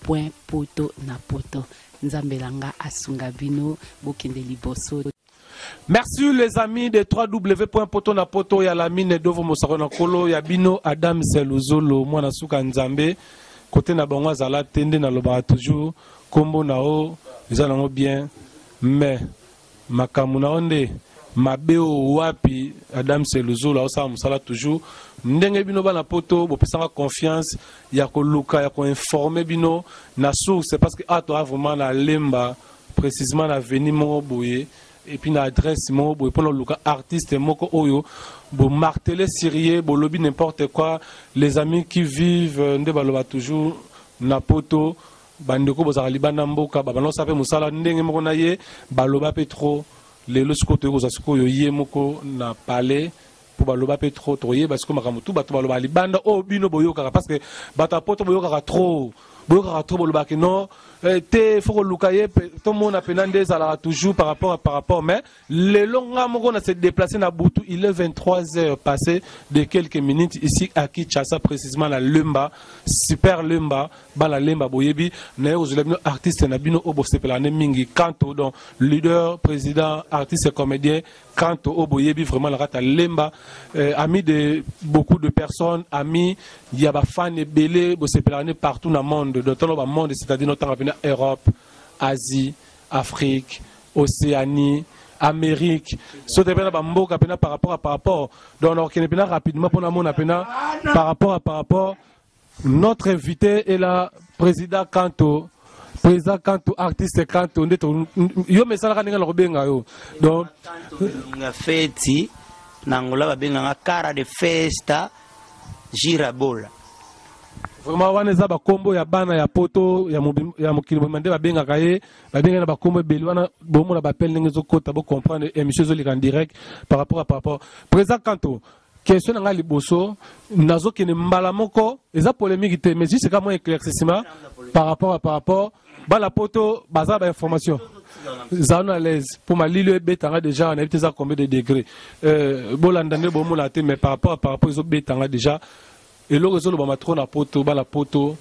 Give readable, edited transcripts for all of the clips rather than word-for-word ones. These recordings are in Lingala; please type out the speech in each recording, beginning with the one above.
Point na poto. Nzambe na nga asunga bino bokende liboso. Merci les amis de www.potonapoto ya Lamine Dovo Mosako na Kolo ya bino Adam Seluzolo mwana suka Nzambe kote na bango azala te nde nalobaka toujours kombo na o eza nango bien mais makambo na yo nde mabe oyo wapi. Adam Seluzolo aosala mosala toujours ndenge bino bana poto bopesanga confiance ya koluka ya koinforme bino na source, parce que awa toa vraiment na Lemba, précisément na avenue moko boye et puis na adresse moko boye, mpona koluka artiste moko oyo bomartele sur ye, bolobi n'importe quoi. Les amis qui vivent, nde baloba toujours na poto, bandeko bozalaka libanda mboka, babanda kosala mpe mosala ndenge moko na ye, baloba mpe trop. Lelo sikoyo toyei kozwa sikoyo ye moko na palais, mpo baloba mpe trop. Tokoyeba sikoyo makambo tu bato balobaka libanda oyo bino boyokaka, parce que bato ya poto boyokaka trop, boyokaka trop, bolobaka non te, faut koluka ye tomona mpena nde ezalaka toujours par rapport à par rapport. Mais lelo nga moko na se déplacer na butu, il est 23 heures passé de quelques minutes ici à Kinshasa, précisément na Lemba, super Lemba. Bana Lemba boyebi, naye kozwela bino artiste na bino oyo bosepelaka nde mingi, Kanto, donc leader, président, artiste comédien Kanto oyo boyebi vraiment na kati ya Lemba, ami de beaucoup de personnes, ami ya bafan ebele, bosepelaka nde partout na monde. Donc tolo bamonde, c'est-à-dire notanga mpena Europe, Asie, Afrique, Océanie, Amérique, sote mpena bamboka mpena par rapport à par rapport. Donc nakokende mpena rapidement mpona mona mpena par rapport à par rapport. Notre invité est là, président Kanto, président Kanto, artiste Kanto. Nde yo mesalaka ndenge na kobenga yo donc. Nga feti na Angola babenganga cara de festa girabola. Vraiment, wana eza bakombo ya bana ya poto ya ya mokili mobimba nde babengaka ye, babengaka na bakombo ebele wana. Bomona bapele ndenge ezokota, bocomprendre émission ezoleka en direct par rapport à par rapport. Président Kanto, question na ngai liboso, nazokende mbala moko, eza polémique te, mais juste ka mwa éclaircissement par rapport à par rapport. Bana poto baza bainformation, zala na l'aise mpo malili oyo ebetanga déjà, nayebi te eza combien de degré. Bolanda nde bomona te, mais par rapport à par rapport ezobetanga déjà. Eloko ezolobama trop na poto, bana poto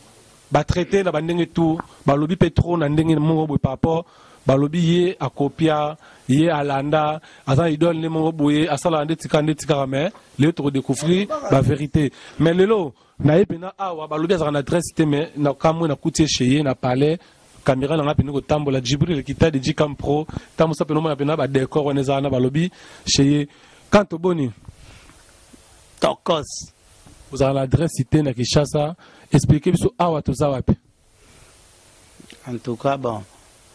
batraite na bandenge tout, balobi mpe trop na ndenge moko boye par rapport. Balobi ye akopia, ye alanda, aza na idole nde moko boye, asalaka nde tika nde tikaka. Mais lelo tokodécouvrir bavérité. Mais lelo naye mpena awa, balobi azalaka na adresse te, mais nakamwe nakuti ye chez ye na palais. Caméra nanga pene kotambola, Jibril Kitadi, Jikam Pro, tambosa pene, omona pena badécor wana ezala na balobi chez ye. Quand toboni Tokos. Ozala na adresse te na Kinshasa, explike biso awa toza wapi? En tout cas, bon,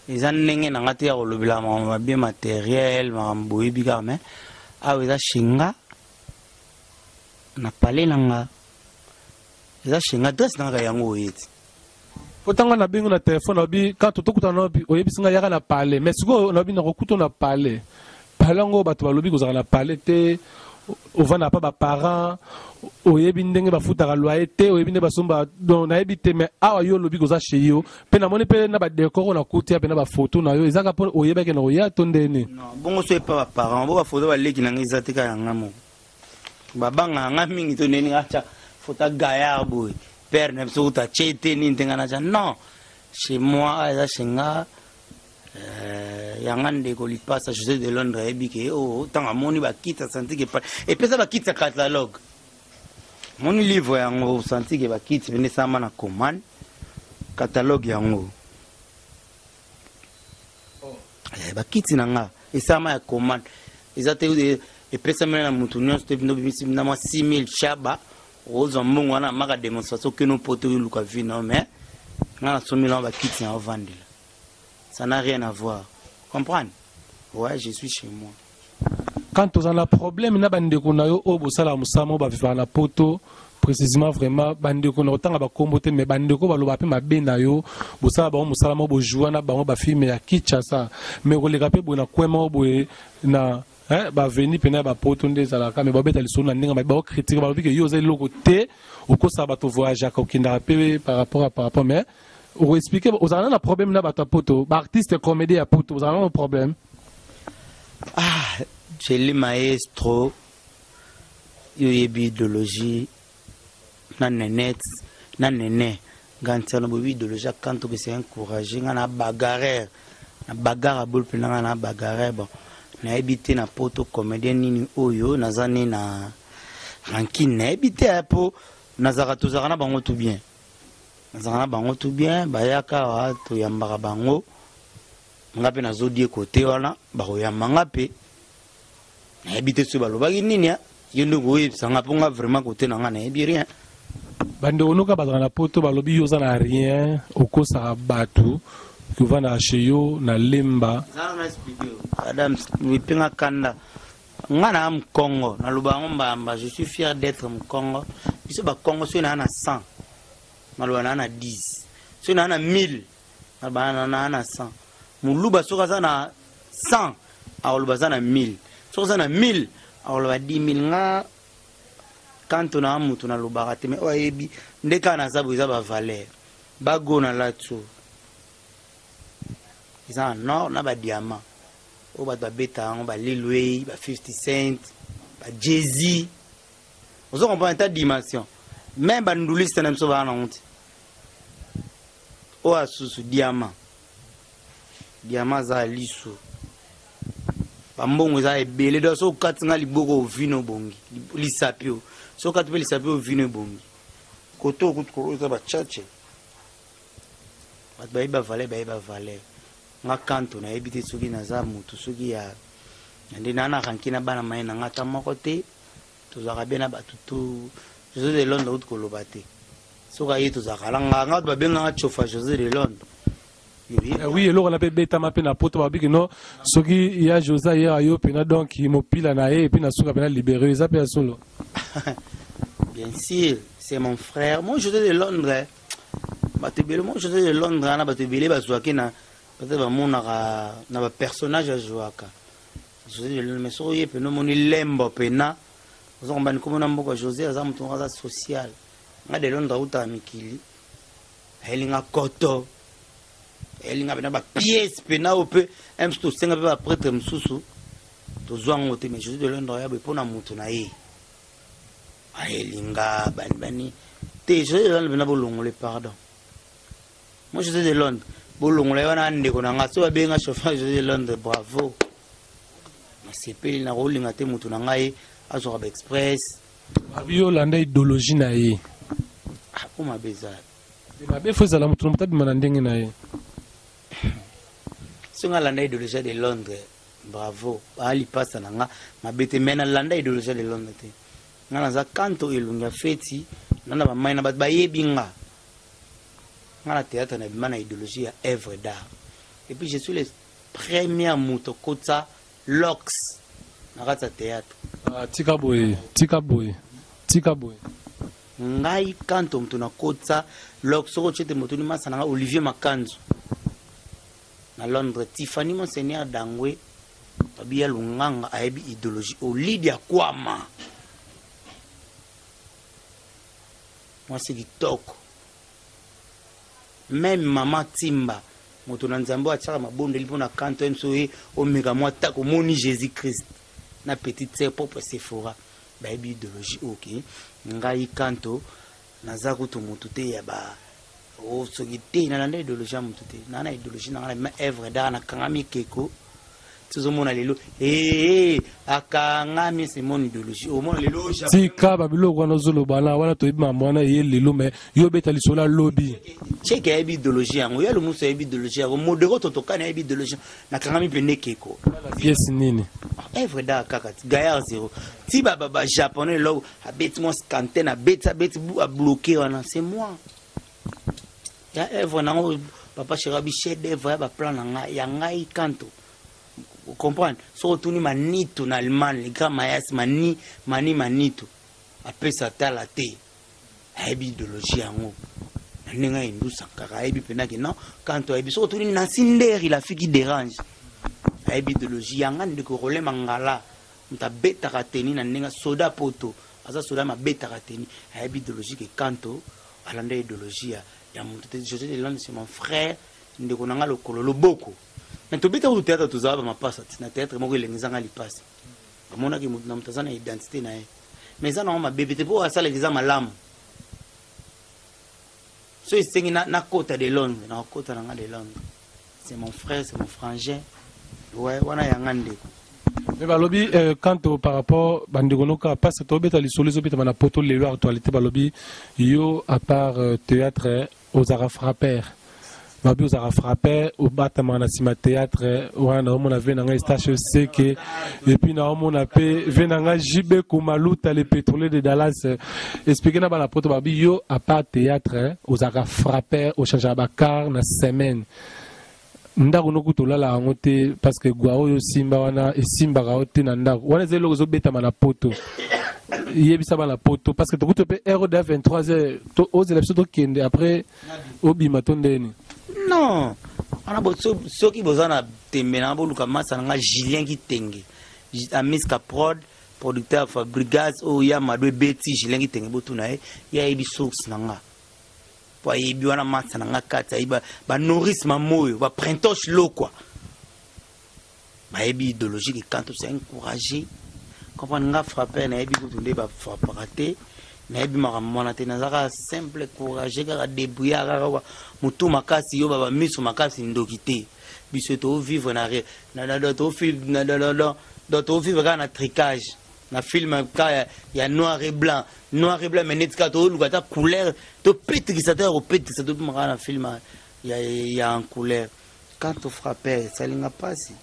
eza ndenge na nga te ya kolobela makambo mabe matériel, makambo boyebi kaka, mais awa eza chez nga na palais na nga, eza chez nga, adresse na nga yango oye ti. Po ntango nabengi na telefone, nabi quand tokutana, nabi oyebisi ngai yaka na palais, mais sikoyo nabi nakokuta na palais, palais yango bato balobi kozala na palais te, ovanda pa baparent, oyebi ndenge bafutaka loyer te, oyebi nde basomba, donc nayebi te. Mais awa yo olobi koza chez yo mpe namoni mpe na badécor oyo nakuti ya mpe na bafoto na yo, ezaka mpo oyebaki na koya to ndeni? Non, bongo so epa baparent bo bafoto baleki na ngai eza te, kaka yanga moko babangaka nga mingi to ndeni atya foto gaillard boye, père na biso kuta tie te nini te, nga natya non, chez moi eza chez nga. Yanga ndeko lipasa José de Londres ayebi ke o ntango amoni bakiti asanti ke epesa bakiti ya catalogue, moni livre yango, osanti ke bakiti pene esalama na commande, catalogue yango. Bakiti na nga esalama ya commande, eza te epesameli na motu nyonso te. Bino bimisi na mwa 6000 chaba, ozwa mbongo wana maka démonstration okende poto, oluka vie na yo. Mais nga nasomeli yango bakiti na ovandela, ça n'a rien à voir, comprendre? Ouais, je suis chez moi. Quand toza na problème na bandeko na yo oyo bosalaka mosala moko, bavivaka na poto, précisément vraiment bandeko na kotanga bakombo te, mais bandeko baloba mpe mabe na yo, bosala bango mosala moko, bojua na bango bafilme ya Kinshasa, mais koleka mpe boye na coin moko boye na baveni pene ya bapoto nde ezalaka, mais babeta lisolo na ndenge baokritike, balobi ke yo oza eloko te, okosala bato voyageaka, okendaka mpe par rapport à par rapport. Mais okoexplike, ozala na problème na bato ya poto, baartiste comédie ya poto, ozala na problème? Ah, Jeli maestro, yo oyebi idéologie na nenet na nene. Nga ntiano boyebi idéologie ya kanto ke c'est un courageux, nga na bagarreur, na bagarre abol mpenza, nga na bagarreur. Bon, nayebi te na poto comédien nini oyo naza ne na rancune, nayebi te mpo nazalaka, tozalaka na bango tout bien, nazalaka na bango tout bien. Bayaka awa, toyambaka bango, nga mpe nazodie kote wana, bakoyamba nga mpe. Nayebi te soki balobaki nini, yo nde koyebisa nga, mpo nga vraiment kote na nga nayebi rien. Bandeko noka bazalaka na poto, balobi yo oza na rien, okosaka bato, kovandaka chez yo na Lemba. Adam epenga kanda, nga na mokongo, naloba yango mbamba, je suis fier d'être mokongo. Biso bakongo, soki naa na 100, naloba naa na 10, soki naa na 1000, naloba naa na 100. Moluba soki aza na 100, akoloba aza na 1000, soki aza na 1000, akoloba 10 000. Nga kanto na mutu nalobaka te, mais oyo ayebi nde kaka naza boye, eza bavaleur bago na lati oyo eza na nord na badiamant oyo bato babeta yango, ba Lil Wayne, ba 50 Cent, ba Jay-Z, ozo comprendre ta dimension. Même banduliste na biso baa nango te. Oyo asusu diamant, diamant aza ya liso, bambongo eza ebele. Donc soki okati nga liboko, ovino ebongi, lisapi oyo, soki okati mpe lisapi, ovino ebongi. Kote okutu oyo eza bachache, bato bayebi bavaleur, bayebi bavaleur. Nga kanto nayebi te soki naza motu, soki ya nde naa na ranki na bana maye na nga ata moko te. Tozalaka be na bato tu. José de Londres auti koloba te, soki aye tozalaka na nga, nga bato babenganga Chofa José de Londres. Oui, eloko wana mpe ebetama mpe na poto, babiki no soki ya José ayera yo mpena, donc mopila na ye epuis na suka mpena libéré, eza mpe ya solo? Bien sûr, c'est mon frère, moi José de Londres. Bato ebele, moi José de Londres wana, bato ebele bazwaki na peut-être bamonaka na bapersonnage azwaka José de Londres, mais soki oye pena, omoni lembo pena, oza kombani komona mboka. José aza moto moko aza social. Nga de Londres autaka mikili, ayelinga koto, elinga pena bapièce pena oyo mpe mosusu tosenga mpe baprêtre mosusu, tozwa yango te. Mais José de Londres aya boye mpo na moto na ye, ayelinga bani bani te. José de Londres pena, bolongole, pardon, moi José de Londres, bolongola ye wana, ndeko na nga. So babenga chauffeur José de Londres, bravo, nasepeli. Nakolinga te moto na ngai azwaka baexpress. Babi yo olanda idéologie na ye. Po mabe eza? Mabe fo ezala, moto na moto abima na ndenge na ye. Soki alanda idéologie de Londres, bravo, baalipasa na nga, mabe te. Mais nalanda idéologie de Londres te. Nga naza kanto elongi ya feti nga na bamai na bato bayebi nga. Nga na théâtre nabima na idéologie ya œuvre d'art, et puis je suis le premier moto kotsa lox na kati ya théâtre. Ah, tika boye, tika boye, tika boye. Ngai kanto moto nakotsa lox. Soki otie te motuni masa na nga Olivier Makanzu na Londres, Tiffany Monseigneur Dangwe, babiya Lunganga ayebi idéologie, Olidia Kwama mwasi kitoko, même mama Timba, moto na Nzambe oyo atiaka mabondeli mpo na kanto ye mosu oye omeka mwa tako, omoni Jésus Christ na petite sœur propre Sephora, bayebi idéologie. Ok, ngai kanto naza kutu motu te ya ba o soki te, nalanda idéologie ya motu te. Naa na idéologie na nga, na œuvre d'art, nakangami ekeko. Tozomona lelo ee akangami, c'est mon idéologie. Omona lelo. Tika babiloko wana ozoloba na wana, toyebi mambo wana eye lelo, mais yo obeta lisolo alobi. Cheke ayebi idéologie yango, ya lomusu ayebi idéologie yango, modero totokani ayebi idéologie, nakangami mpe nde ekeko. Pièce nini? Œuvre d'art kaka ti gaillard zéro ti bajaponais eloko abeti mwa scanten, abeti, abeti, abloqué wana, c'est moi ya œuvre nango. Papa Cherabi, chef d'œuvre ya baplan na ngai, ya ngai kanto, comprendre. Soki otuni Manito na Allemagne, le grand Mayas Mani Mani Manito apesa tala te, ayebi idéologie yango na ndenge ayindusa kaka, ayebi mpena non kanto ayebi. Soki otuni Nansi Nderi, la fille qui dérange, ayebi idéologie yanga. Ndeko Rolema Ngala, moto abetaka teni na ndenge soda poto, aza soda mabetaka teni, ayebi idéologie ke kanto alanda idéologie ya moto te. José de Londres, c'est mon frère, ndeko na nga, lokolo loboko. Mais tobeta kutu théâtre, tozala bamapasa ti na théâtre moko elenge ezanga lipasa, bamonaki moto na moto aza na identité na ye, mais eza nango mabe te, mpo asalaka eza malamu. So esengi nakota de Londres, nakota na nga de Londres. C'est mon frère, c'est mon frangin. Ouais, wana yanga ndeko. Mais balobi quant au, par rapport bandeko noka parce que tobeta lisolo ezobetama na poto lelo actualité, balobi yo à part théâtre ozalaka frapper, babi ozalaka frapper, obatamaka na nsima théâtre wana. Naomona ve na ngai Stache Seke et puis naomona mpe ve na ngai JB Komaluta, le pétrolier de Dallas. Explique na bana poto, babi yo à part théâtre ozalaka frapper, ochangeaka bacar na semaine, ndako noku tolala yango te parce que gwa oyo osimba wana esimbaka yo te na ndako wana. Eza eloko ezobetama na poto. Yebisa bana poto parce que tokuti mpe heure de 23 heures, ozela biso tokende, après obima to ndeni? Non, wana soki boza na tembe na boluka masa na nga Julien Kitenge, Amiska Prod, producteur Fabrigas oyo ya Mado ebeti. Julien Kitenge, botuna ye, ye ayebi source na nga po ayebi wana masa na nga kati, ayebi banoris mamoyo, baprintoche lokwa, bayebi idéologique. Quand c'est encouragé, comprendre nga frapper, nayebi kutu nde bafrappaka te, nayebi makambo wana te. Naza kaka simple courageux, kaka débrouillard, kaka motu makasi yo baba miso makasi ndoki te. Biso tovivre na tovivre kaka na tricage, na film kaka ya noir et blanc, noir et blanc, mais neti kaka toluka ata couleur, topetikisa te ya kopetikisa, tobima kaka na film ya en couleur. Quand ofrappe, esalinga mpasi,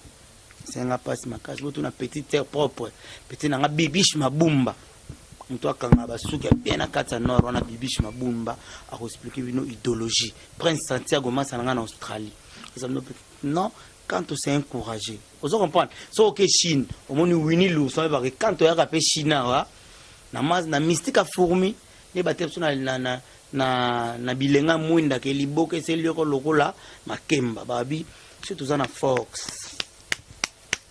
esalinga mpasi makasi. Botuna petite terre propre, petit nanga Bibiche Mabumba, moto akanga basuki ya bien na kati ya nord wana. Bibiche Mabumba akoexpliquer bino idéologie. Prince Santiago, masa na nga na Australie. Non, quand on s'est encouragé, ozo comprendre. So oke Chine, omoni Winnie Lourson, oyebaka quand oyaka mpe Chine awa na mystique ya fourmi nde batie biso na bilenga mwindaka liboka eseli yoko lokola makemba. Babi so toza na force.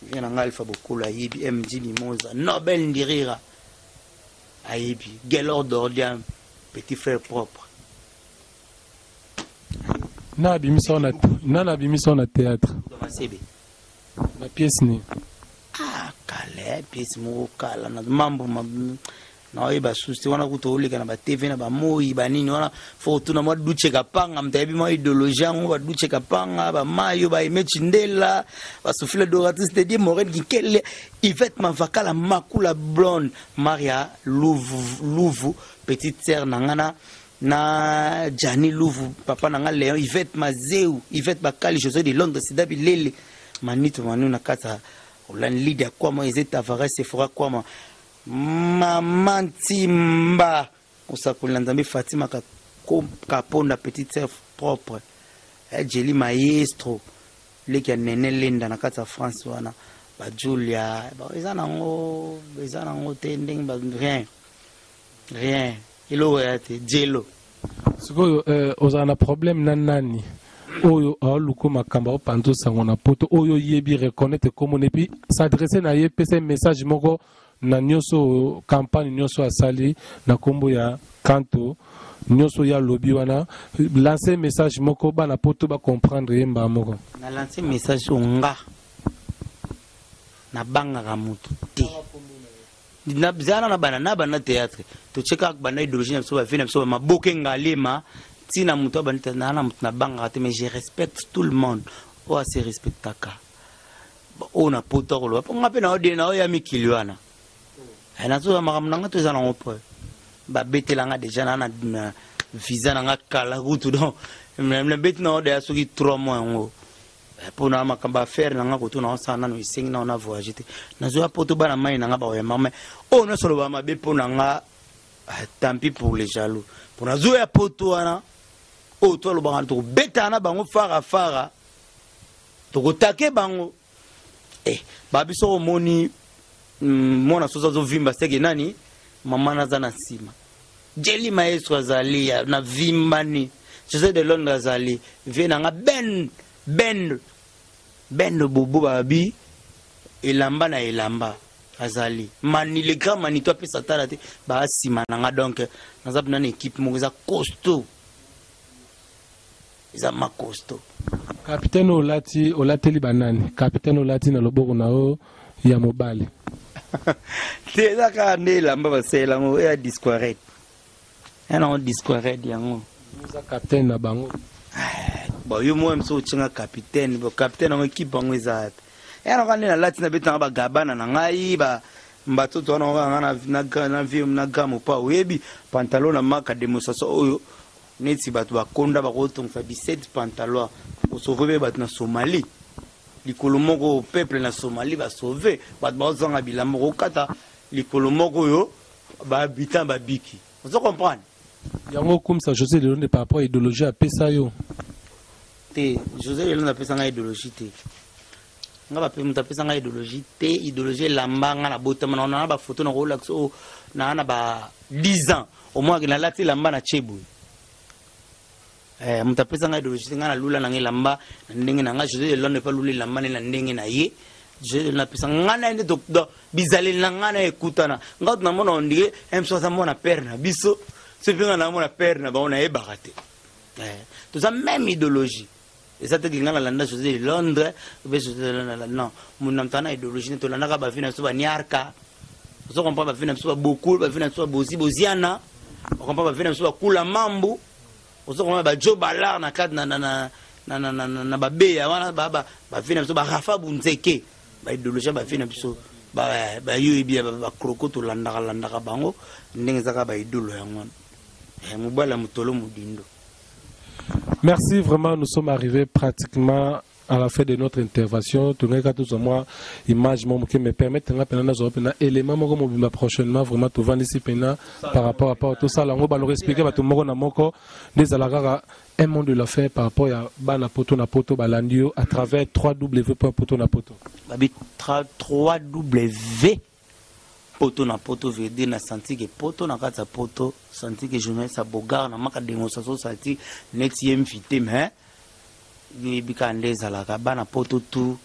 Vie na ngai Alpha Bokolo ayebi, MG Mimosa, Nobel Ndirira ayebi, Gelor Dordian, petit frère propre. Na abimisa na nani? Abimisa na théâtre? Masebe. Na pièce nini? Ah, kala, pièce moko kala na mambo naoyeba susu te. Wana kuta oleka na batv na bamoi banini wana, fo kotuna mwa Duche Kapanga, moto ayebi mwa idéologie yango. Baduche Kapanga, bamayo, baeme Chindela, basofile Doratrice Dedie, Moren Kinkele, Yvette Mavakala, Makula Blonde, Maria Luvu, Luvu petite sœur na nga na Jani Luvu, papa na nga Léon, Yvette Mazeu, Yvette Bakali, José de Londres, Sida Bilele, Manito Manu na kati ya Olani, Lidia Kwama, Eze Tavares, Sephora Kwama, Mama Ntimba, osakoli na Nzambe, Fatima Kaponda, petite sœur propre, Jeli Maestro, leki ya Nene Lenda na kati ya France wana, bajulia eza nango, eza nango te ndenge rien rien, eloko ya te jelo. Sikoyo ozala na problème na nani oyo aoluka makambo, aopanza osango na poto, oyo oyebi, reconnaître komona et puis s'adresse na ye, pesa message moko na nyonso, campagne nyonso asali na nkombo ya Kanto, nyonso oyo alobi wana, lance message moko, bana poto bacomprendre ye mbaa moko. Na lance message oyo: nga nabangaka motu te. Zala na bana na bana théâtre, totie kaka banda idéologie na biso, bavie na biso, bamaboke ngalema ntina moto abandi naa na moto nabangaka te, mais je respecte tout le monde oyo ase respectaka. Oyo na poto akoloba mpo nga mpe naodie naoya mikili wana, nazoya makambo na nga to eza nango mpo babetelanga déjà na visa na nga kala kutu. Donc nabeti na odeya soki 3 mois yango mpona makambo affaire na nga koto naosala nano, esengi nao na voyage te. Nazoya poto, bana mai na nga bakoyamba mai oyo nyonso aloba mabe mpo na nga, tant pis pour les jaloux. Mpo nazoya poto wana, oyo to alobaka, tokobetana na bango fara fara, tokotake bango. Babi soki omoni mwana soso azovimba, seke nani mama naza na nsima. Jeli Maestro azali na vimbani, José de Londres azali vie na nga, Ben Ben Ben Bobo, babi elamba na elamba azali Mani le grand Manito, apesa tala te baasima na nga. Donc naza mpena na équipe moko eza costaud, eza ma costaud. Capitaine olati, olateli banani capitaine olati na loboko na yo ya mobali? Te, eza kaka nde elamba basalela yango ya disquared, ya nango disquared yango. Oza capitaine na bango. Bon, yo moko moso otienga capitaine. Bon, capitaine yango, équipe yango eza te. Ya naka nde nalati, nabetanga bagabana na ngai, ba mbatoto wana kaka nga na vie na gamme pa. Oyebi pantalon na maka démonstration oyo, neti bato bakonda bakotongisa 17 pantalon, osauve mpe bato na Somalie. Likolo moko, peuple na Somalie basauve, bato bazozanga bilamba, kokata likolo moko oyo, bahabitant babiki. Ozo comprendre? Yango okumisa José de Londres par rapport à idéologie apesa yo? Te, José de Londres apesa ngai idéologie te. Nga bape moto apesa ngai idéologie te. Idéologie elamba nga na botama na na bafoto na kolakisa oyo naa na ba 10 ans au moins nalati elamba na tie boye. Moto apesa ngai idéologie te. Ngai nalula na ngai elamba na ndenge na ngai. José de Londres epa lula elamba nde na ndenge na ye. José de Londres apesa ngai na ye nde bizaleli na ngai na ekutana. Ngai to namona ondire mso aza mwana père na biso, so mpe ngai namona père na bango, nayebaka te. Toza même idéologie eza te. Ngai nalanda José de Londres mpe José de Londres, non, moto na moto ana idéologie nde. Tolandaka bavi na biso baniarka, ozo comprendre, bavi na biso babokul, bavi na biso babozi boziana, ocomprendre, bavi na biso bakula mambu, ozo comprendre, bajo balar na kati na babeya wana, bavi na biso barafa bunzeke, baidéologie bavi na biso bayoyebi ya bakroko. Tolandaka landaka bango ndenge ezaka baidolo yango wana. Mobali ya motolo modindo. Merci vraiment, nous sommes arrivés pratiquement à la fin de notre intervention. Tongeka tous moi image moko qui me permettre nga pena nazwa pena élément moko mobimba prochainement. Vraiment tovandisi pena par rapport à tout ça lango ba expliquer bato moko na moko nde ezala kaka un monde de la fin par rapport ya bana Poto na Poto balandi yo à travers www.poto na poto. Babi 3W Poto na Poto, veut dire na senti ke poto na kati ya poto, senti ke journaliste ya bogar na maka démonstration, senti neti ye invité. Mais yoyebi kaka nde ezalaka bana poto tu,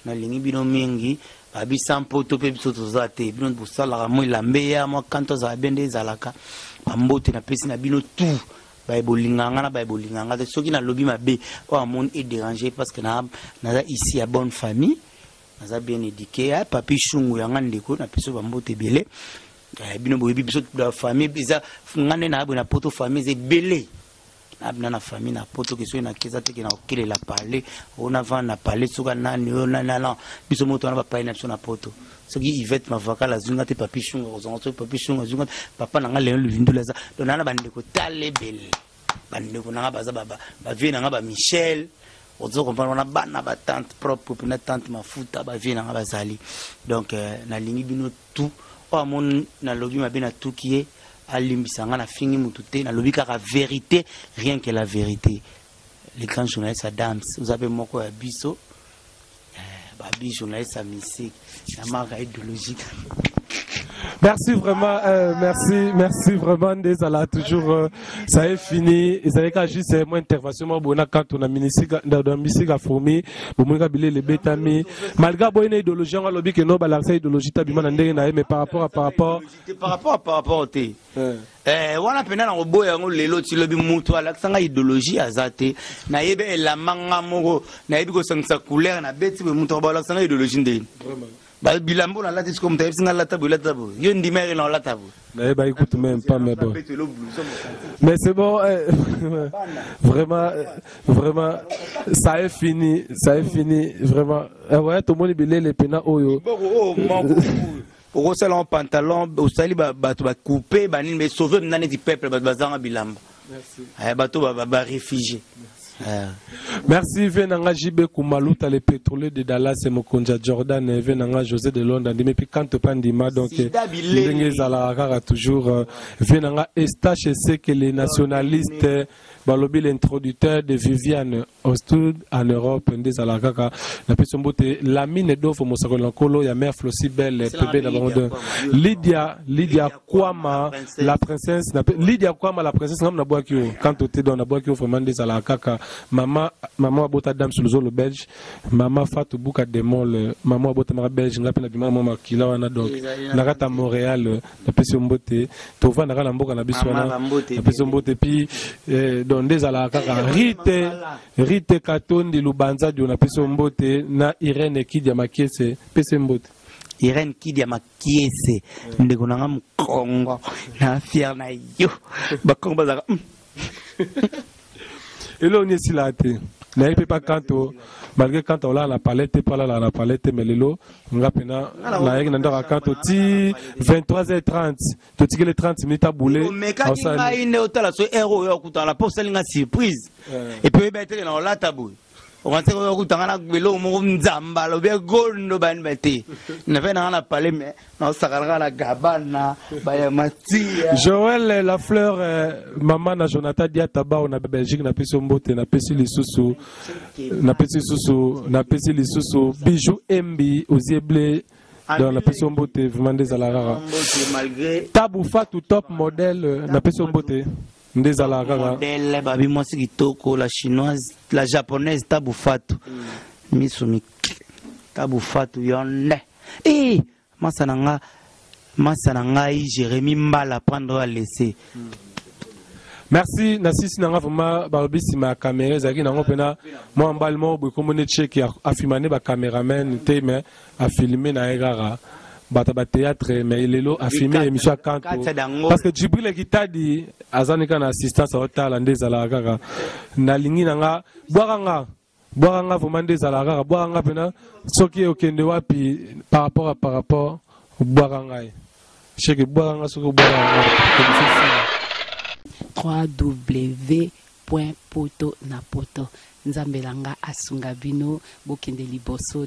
nalingi bino mingi. Babi sans poto mpe biso toza te. Bino bosalaka mwa elambe ya mwa kanto azala bien nde ezalaka. Bambote napesi na bino tu baye bolingaka nga na baye bolingaka nga te. Soki nalobi mabe oyo amoni edérange, parce que naza ici ya bonne famille, naza bien éduqué. Papi Shungu yanga ndeko, napesi bambote ebele. Bino boyebi biso famille eza nga nde nayaboye na poto, famille eza ebele. Nabina na famille na poto ke soki nakeza teke na kokelela pale oyo navanda na pale, soki nani oyo nani, biso moto wana bapai na biso na poto. Soki Ivete Mavakala azwi nga te, Papi Shungu akozwanga. Soki Papi Shungu azwi nga te, papa na nga Leon Luvindula aza. Donc naa na bandeko tala ebele, bandeko na nga baza bavie na nga, bamichel, ozo comprendre wana, bana batante propre mpena, tante Mafuta, bavie na nga bazali. Donc nalingi bino tout. Oyo amoni nalobi mabe, natuki ye, alimbisa nga. Nafingi mutu te, nalobi kaka vérité, rien que la vérité. Le grand journaliste Adams, oza mpe moko ya biso, babi journaliste ya musique ya marque idéologique. Merci vraiment, merci, merci vraiment. Ndezala toujours, ça est fini. Ezalaka juste moi intervention moi bona quand on a minisika dans misika fourmi, bomonika bilele betami. Malgré boyena idéologie ngo lobi que no balancer idéologie tabima na ndenge na ye, mais par rapport à par rapport par rapport à par rapport te. Wana mpena na koboya yango lelo ti lobi, mutu alakisanga idéologie aza te. Nayebi elamba nga moko, nayebi kosangisa couleur, nabeti boye. Mutu akolakisanga idéologie ndeni? Bilamba nalati sikoyo, moto ayebisi nga lata boye, lata boye, yo ndima ere na olata boye. Bah, écoute, même pas, mais bon. Mais c'est bon, vraiment, vraiment, ça est fini, ça est fini, vraiment. Ouais, tout le monde est pena oyo. Okosala pantalon, osali bato bacoupe banini, mais sauve mna neti peuple, bato bazanga bilamba, bato baréfugie. Merci Venanga JB Kumaluta, le pétrolier de Dallas et Mokonja Jordan, Venanga José de Londres, mais puis quand Pandima, donc ndenge ezalaka toujours, Venanga Estache que les nationalistes balobi, l'introducteur de Viviane Ostud en Europe, nde ezalaka kaka. Napesi mbote Lamine Dofo, mosakoli na nkolo ya mère Flossi Belle pembe na bango, Lydia, Lydia Kwama la princesse, Lydia Kwama la princesse. Ngam nabwaki yo quand ote, donc nabwaki yo vraiment. Nde ezalaka kaka mama, mama abota Dame Suluzolo belge, mama Fatou Buka Demol, mama abotamaka belge, nga mpe nabimaka mwa makila wana. Donc na kati ya Montréal, napesi yo mbote. Tovandaka na mboka na biso wana, napesi yo mbote. Puis donc nde ezalaka kaka Rite, Rite Katondi Lubanza dio, napesi yo mbote. Na Irene Kidia Makiese, pesi mbote. Irene Kidia Makiese, ndeko na nga mokongo, na fier na yo. Bakongo bazalaka. Eloko nini esilaka te? Nayebi mpe pa Kanto, malgré Kanto olala na palais te, mpo alalaka na palais te, mais lelo nga mpena nayaki na ndako ya Kanto ti 23h30, totikeli 30 minutes abule. Omekaki ngai nde otala so heure oyo okutana mpo osali nga surprise. Et puis oyeba eteke na olata boye, okanisaki oyo okutanga na eloko moko nzamba alobi egondo bani ba te nafe nanga na palais, mais naosakalaka na gabana baya matia. Joël La Fleur, mama na Jonathan Diata Bao na Belgique, napesi yo mbote, napesi lisusu, napesi lisusu Bijou Embi Ozieble. Donc napesi yo mbote vraiment, nde ezala kaka. Mbote malgré. Tabu Fatu top modèle, napesi yo mbote, nde ezalaka kaka. Modèle babi mwasi kitoko, la chinoise, la japonaise, Tabu Fatu miso mike, Tabu Fatu yo nde. Eh, masa na nga, masa na ngai Jérémi Mbala, prendre à laisser. Merci. Na sisi na nga vraiment, balobi nsima ya caméra ezalaki nango mpena mwa mbali moko boye, kombo nde cheki afilma nde bacameraman te, mais afilme na ye kaka bato ya bathéâtre, mais lelo afilme émission ya Kanto Kati dango. Parce que Djibril Ekitadi aza nika na assistance, aotala nde ezalaka kaka. Nalingi na nga bwaka nga, bwaka nga vraiment, nde ezalaka kaka, bwaka nga mpena soki okende wapi par rapport bwaka ngai cheke, bwaka nga soki obwaka nga émission esila. www poto na poto. Nzambe na nga asunga bino, bokende liboso.